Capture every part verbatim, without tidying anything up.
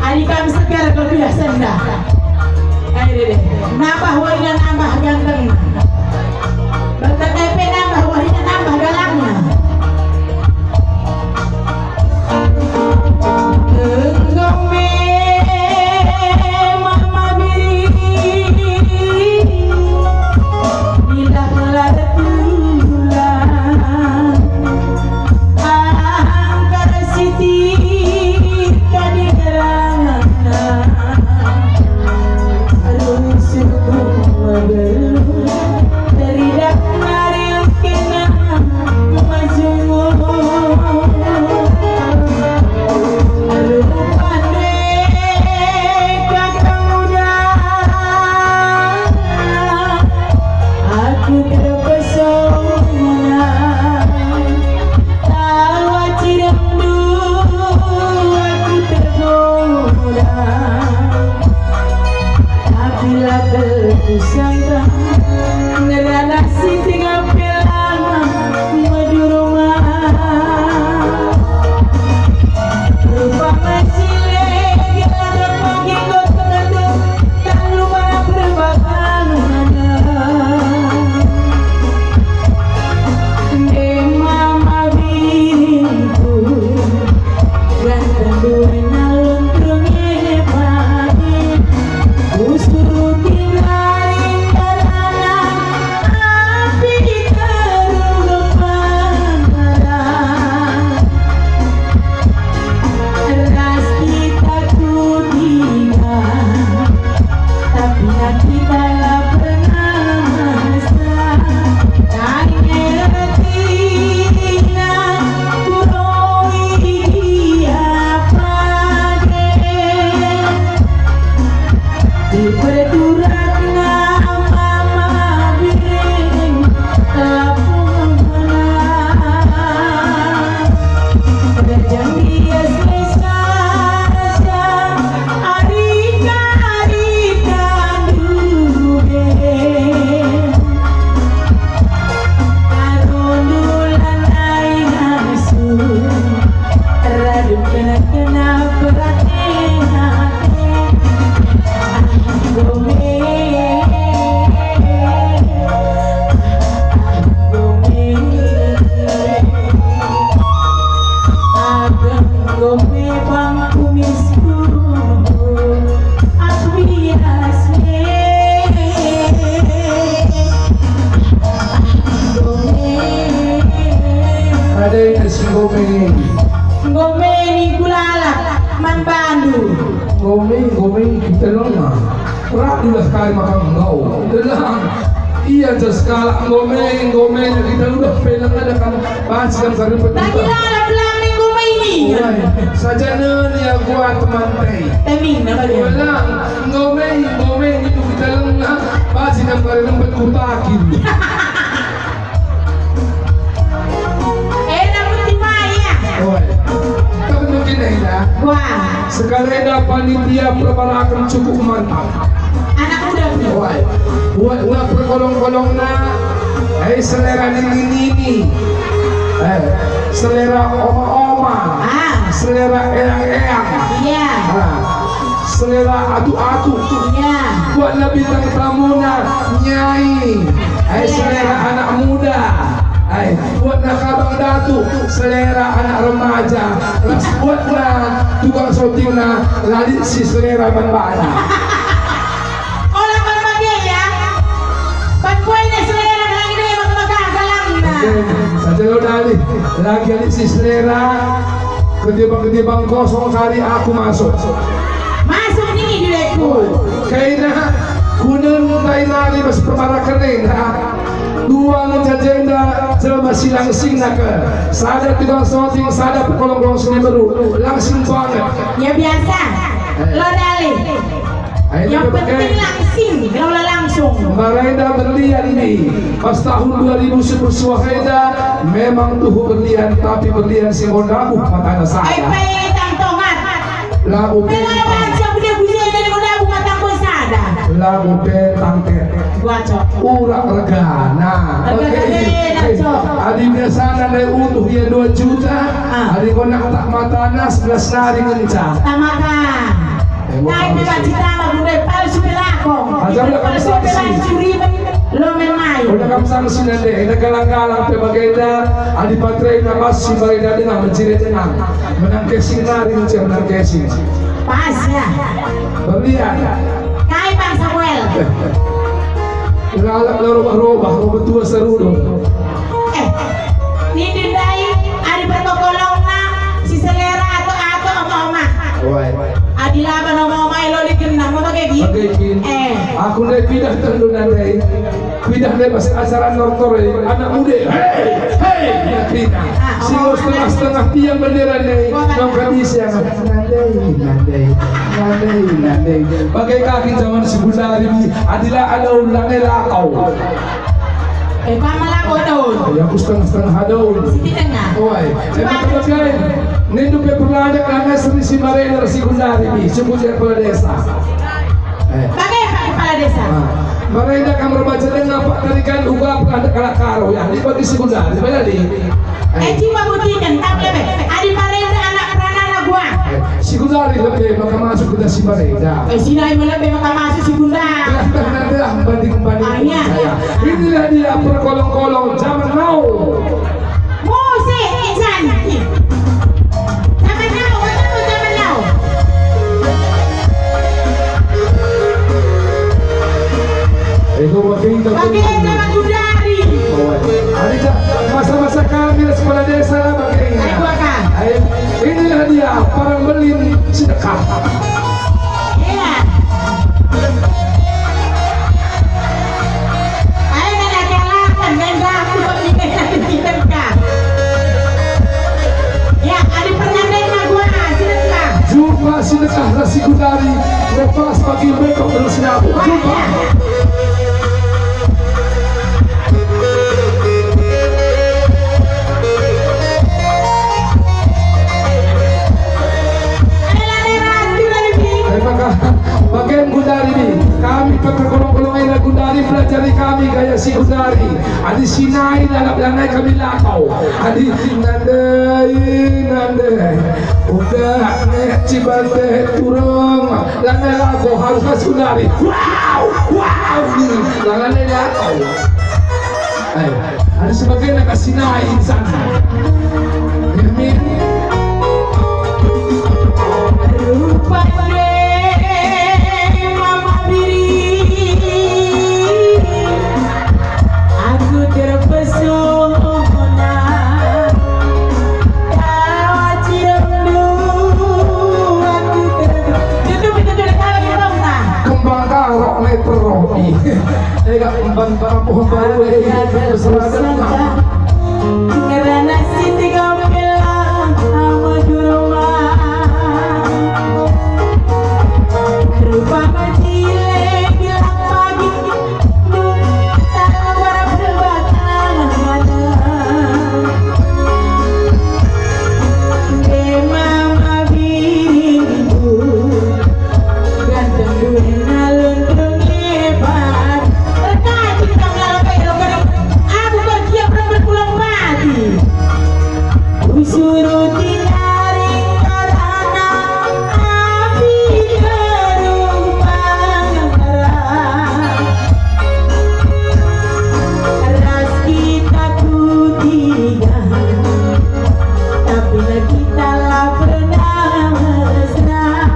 Adi kam segar kelebiah sendah. Ai dede. Nambah wariga nambah gantengna. Bertetepe nambah wariga nambah galangna. Enggo me mama biri. Indah lar tulang. Angkara sitik kadi geranganna. Rusur megeluh, teridak nari kena majungu. Rupan deka kang udah, aku terpesona. Tawa ciremdu aku tergoda, tapi la kusangka ngerana si tengah pelana meduruma. Rupa masile gelagak pagi kota. Talu mana perbakan mana. Ende mama biringku, ganteng duena luntur ngene pagi. Kusuruti nari karana api terung depan arah. Ras kita ku tinggal, tapi hati tak pernah mesra. Kai nge ertina kuroi dia pade. Diperturakna mama biring lapuhna. Rejang bias me saja arika-arika ndube. Arondu lanai ngasup, radu kena-kena perhatian ate. Ah, gome. Ah, gome. Ageng gome bang kumisku. Aku bias me. Gome. Ada yang si gome. Gome ni kulalap man bandu. Gome, gome kita lengah. Radulah kari maka enggo. Delang. Ia je sekalak gome, gome kita udah peleng ada kan. Pasti kan kari betul. Tapi lalap lang ni gome ini. Wai, saja nen ya gua teman tei. Teming nama dia? Wala, gome, gome itu kita lengah. Pasti kan kari rempet kutakin. Enda peti mai ya. Oi. Tapi mungkin enda. Wah. Sekali enda panitia perbaraken cukup mantap. Anak muda. Oi. Buat, buat perkolong-kolongna. Eh, selera nini-nini. Eh, selera oma-oma. Ah. Selera eyang-eyang. Iya. Ah. Selera atu-atu. Iya. Buatna bintang tamuna, Nyai. Ai, iya, selera anak muda. Ai, buatna kabang datu, selera anak remaja. Ras buatna tukang syutingna, la lit si selera man bana. Ola man bage ya. Ban buena selera lagi deh maka-maka galangna. Oke, saja lo dalih. Lagi lit si selera. Ketimbang-ketimbang kosong kari aku masuk. Masuk nih, dileku. Kaina kunen ndai nari bas perbaraken enda. Dua ngenca jenda jelma si langsing naka. Sada tukang syuting, sada pekolong-kolong seni beru. Langsing banget. Ya biasa. Eh. Lo dalih. Ayo, yang penting langsing, kalau langsung. Mbarenda berlian nih. Pas tahun dua ribu sepuluh enda memang tuhu berlian, tapi berlian si enggo ndabuh matana sada. Ai pe tang tongat. Lagu pe. Mela baca benda bujur dari enggo ndabuh mata enggo sada. Lagu pe tangke. Gua cok. Ura regana. Regana. Oke. Adi biasana ndai utuh ya dua juta, ah, adi enggo nak tak matana sebelas nari ngenca. Tamakan. Citama gundai palsu pe lako. Ajar udah kamu sanksi. Palsu pe lako, curi pe lo main-main. Udah kamu sanksi nande, enda galang-galang pe bagenda, adi patrei na bas si bagenda denga mencire denga. Menang casing nari mencire menang casing. Pas ya. Berlian. Kai Bang Samuel? Lalap la robah-robah, robah tua serudu. Eh, nindi ndai, adi perkokolongna, si selera ato-ato oma-oma. Wai. Adi laban oma-oma elo ligenna, mau bage gi? Bage gi. Eh. Aku ndai pidah tendu nandai. Pidah ndai pas acara nortor, eh, anak muda. Hei, hei, ya pidah. Ah, si oma-oma setengah-setengah tiang bendera ndai. Oma-oma. Nongkrong di siang. Nandai, nandai, nandai, nandai. Bage kaki zaman si gundari mi, adi la ada ulang, eh, lakau. Eh, pama lako daun. Ya, aku setengah-setengah daun. Siti tengah. Oi, emang betul. Nindu pe perladak langai seri si marena si gundari mi, suku kepala desa. Eh. Bage Pak Kepala Desa. Ah. Marena kam erbaca denga Pak tarikan uga perladak kalak Karo, ya, ini bagi si gundari, banyak di. Eh, coba buktikan, tak lebe. Adi marena anak peranana gua. Eh, si gundari lebe, maka masuk kita si marena. Eh, si nai lebe, maka masuk si gundari. Nah, nah, nah, nah, banding-banding. Ah, iya. Saya. Inilah dia perkolong-kolong zaman now. Musik insan. Zaman now, zaman now, zaman now. Itu bagi kita. Bagi zaman gundari. Oh, ada masa-masa kami sekolah desa lah bagi. Ayo, Bapak. Ayo, inilah dia parang belin sedekah. Iya. Ayo, nana kalakan, nana aku, nana kita. Ya, adi pernah dengar gua, sedekah. Jumpa sedekah ras si gundari, lepas bagi mereka terus nyambung. Jumpa. Terima kasih. Bagian gundari ni, kami petergolong-golong enda gundari, pelajari kami gaya si gundari. Adi si nai lalap lanai kami lakau. Adi nandai, nandai. Udah nek Cibante turung, lanai lakau harus pas gundari. Wow, wow, ni lanai lakau. Ayo, ada sebagainya kasih nai insan. Amin. Rupanya Mama Biri, aku terpesona. Tawa ciremdu, aku ter-, tutup, tutup, tutup, tutup, nah. Kembang karok ne perodi. Ega emban bambuh baru, eh, beseragam. Ngerana Siti Gombel, ama Durma. Rupa Majile, Gilang Pagi, Tawara Perbatang Mana. Ema mabirindu. Ganteng duena lundrung lebar. Terkacik kam lalap elo kering. Aku kerja perempuan pulang mati. Kusuruti naring karana api gerubang merah. Ras kita kutiga. Tapi la kita la pernah mesra.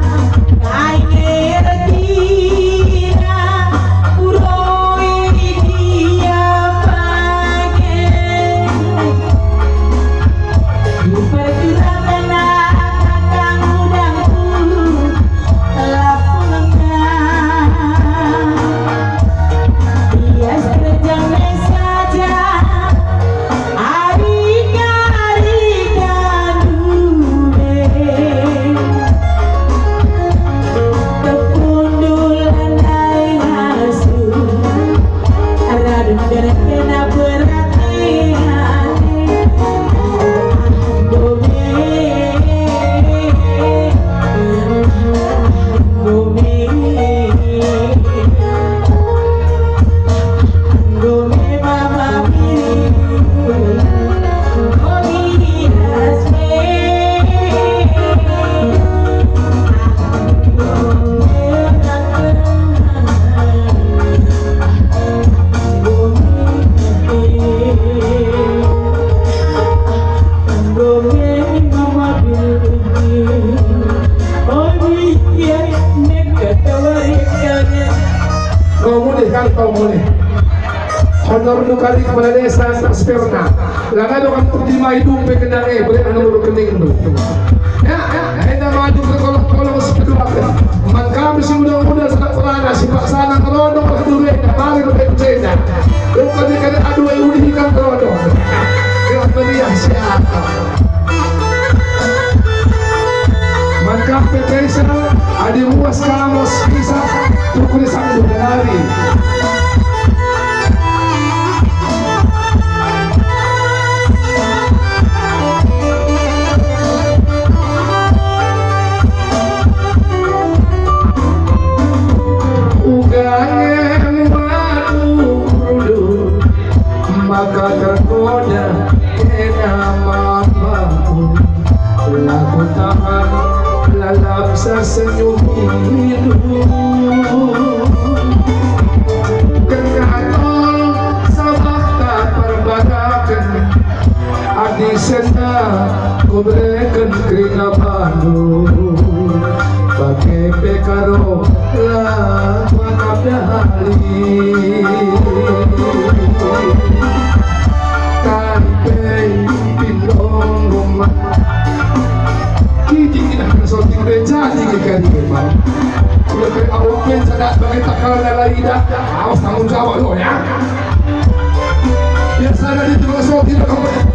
Kai ngertina uroi dia page. Diperturakan kakang udangku. Lapulna. Bias terjamnya saja, ari-ari kandunge. Tepundul andai ngasuh, radung derek kena berati ate. Kan kau mulih. Honorndu kari kepala desa, transferna. Lanai do kam terima hidung pe gendang e, bere nomor rekeningndu. Ya, ya, enda madu ke kolong-kolong si kedua. Man kami si muda-muda sada perana, si paksana ngerondong lah dure, bari lebih jenda. Bukan dikena adu ai udi ikan ngerondong. Gelah meriah siapa? Man kam pe Kaisar, adi ruas kamos bisa, tukuri sanggup nari. Uga nge madu kurdun, maka tergoda kena mamaku. La kutahan lalap sesenyum hidup. Kena tol sabah tak perbadaken. Adi sena kubereken kerina bandu, bage pe karo la kuakap dali. Kai pe pindong rumah. Kiki kita kena sorting beca di kari memang. Udah pe awak pe sada bage takalna la idah, awas tanggung jawab lo ya. Biasana di tukang sorti,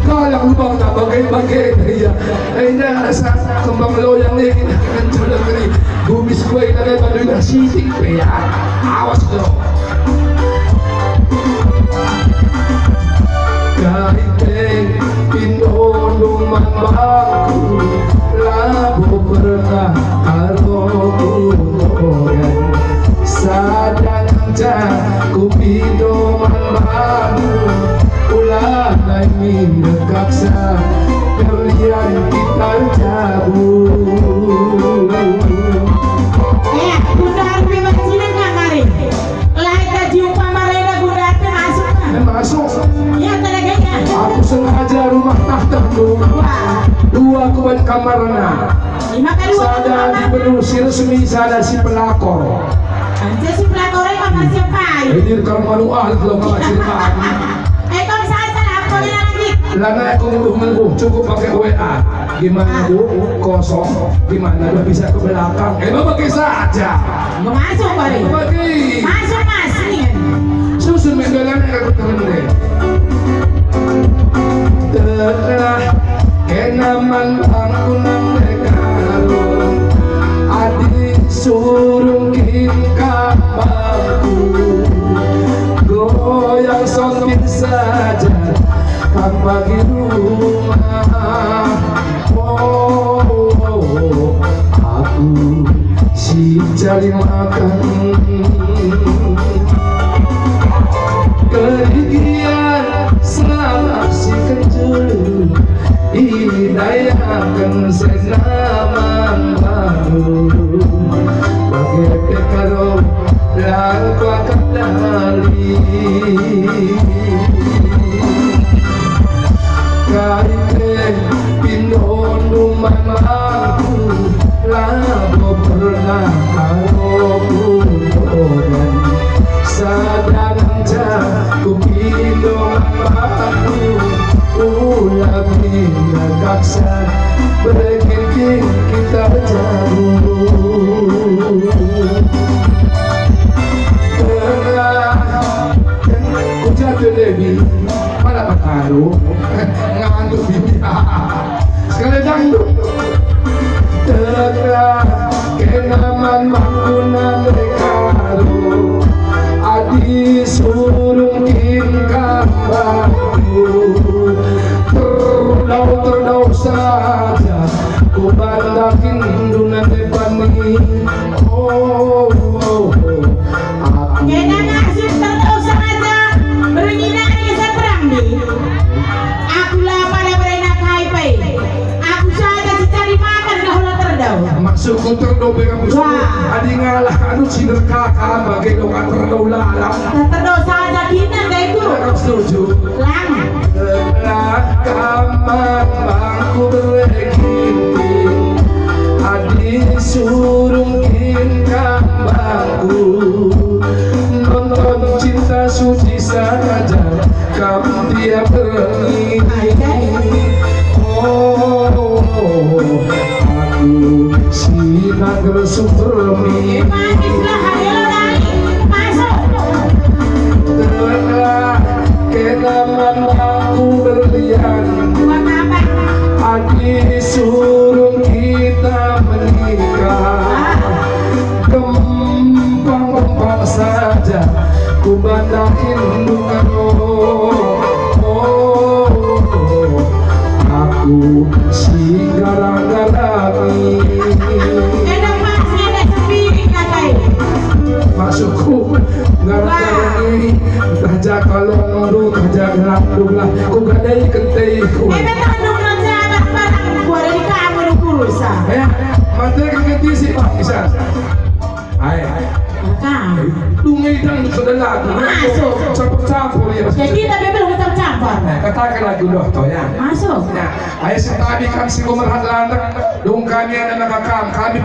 kalang lubangna bage-bage, iya. Enda rasa kembang loyang nih, kencur negeri. Bumi sekuai nadai bandu indah sitik pe ya. Awas lo. Kai pe pindondu man bangku, labo pernah karo kugoyan. Sada ngenca kupindo man bandu, ulah nai mindo kaksa, kerlian kita jabu. Eh, Bunda Arfi Marcina nggak mari? Lahir tadi umpama rena Bunda Arfi masuk nggak? Eh, masuk. Iya, tanda kayaknya. Aku sengaja rumah tahta dua. Wah. Dua aku buat kamarna. Lima kali. Sada di Beru si resmi, sada si pelakor. Anca si pelakor e mama siapa? Ini kalau manual kalau mama cerita. Eh, kau bisa aja lah, apa dia lagi? Lana aku ngeluh-ngeluh, cukup pakai W A. Gimana, Bu? Kosong. Gimana, udah bisa ke belakang? Eh, Bapak, pakai saja. Mau masuk, Pak? Pakai. Masuk, Mas. Ini kan. Susun mendolan aku temen deh. Telah kena man bangku nang dekaro. Adi surung kin kam bangku. Goyang sontin saja. Kam bagi rumah, oh, aku si cari makan. Kerigian salah si kencur, idayaken senaman baru. Bage pe karo la kuakap dali. Kai pe pindondu man bangku, labo pernah karo kugoyan. Sada ngenca kupindo man bangku, ulah mindo kaksa, bere kin kita jabu. Tengah, ujar Debi, mana pataru? Ngantuk bibi. Sekali dangdut. Tengah, kena man bangku nande karo. Adi surung kin kam bangku. Terdau, terdau saja. Ku bandakin dunan depan ni. Oh, oh, oh. Aku. Kena nasib terdosa aja. Bernina aja seberang ni. Aku lama la berena kai pe. Aku saja si cari makan dah la terdau. Maksudku terdau pe kamu. Wah. Adi ngalah kanu si derkaka bage doka terdau lalap. Terdosa aja kita gak itu. Aku setuju. Lang. Tengah kam bangku bere ginting, adi surung kin kam bangku, nonton Suruh kita menikah, gempang-gempang saja ku bandahin dungan. Oh, oh, aku si garang-garangi. Enak, Mas, enak sendiri, katai. Maksudku, garang-garangi, entah ja kalondu, entah ja gelarndu lah, ku gadai kenteiku. Eh, betul dong, Raja, anak barang, ku ada di kamu, ada urusan. Eh, mate keketisi, Pak, bisa. Ai. Maka. Dungai dang sudah lagu. Masuk. Campur-campur ya. Jadi, tapi belum campur-campur. Eh, katakan lagu doh, toh, ya. Masuk. Ya. Ai, sentabi kam si kumerhat landak, dung kami anak kam, kami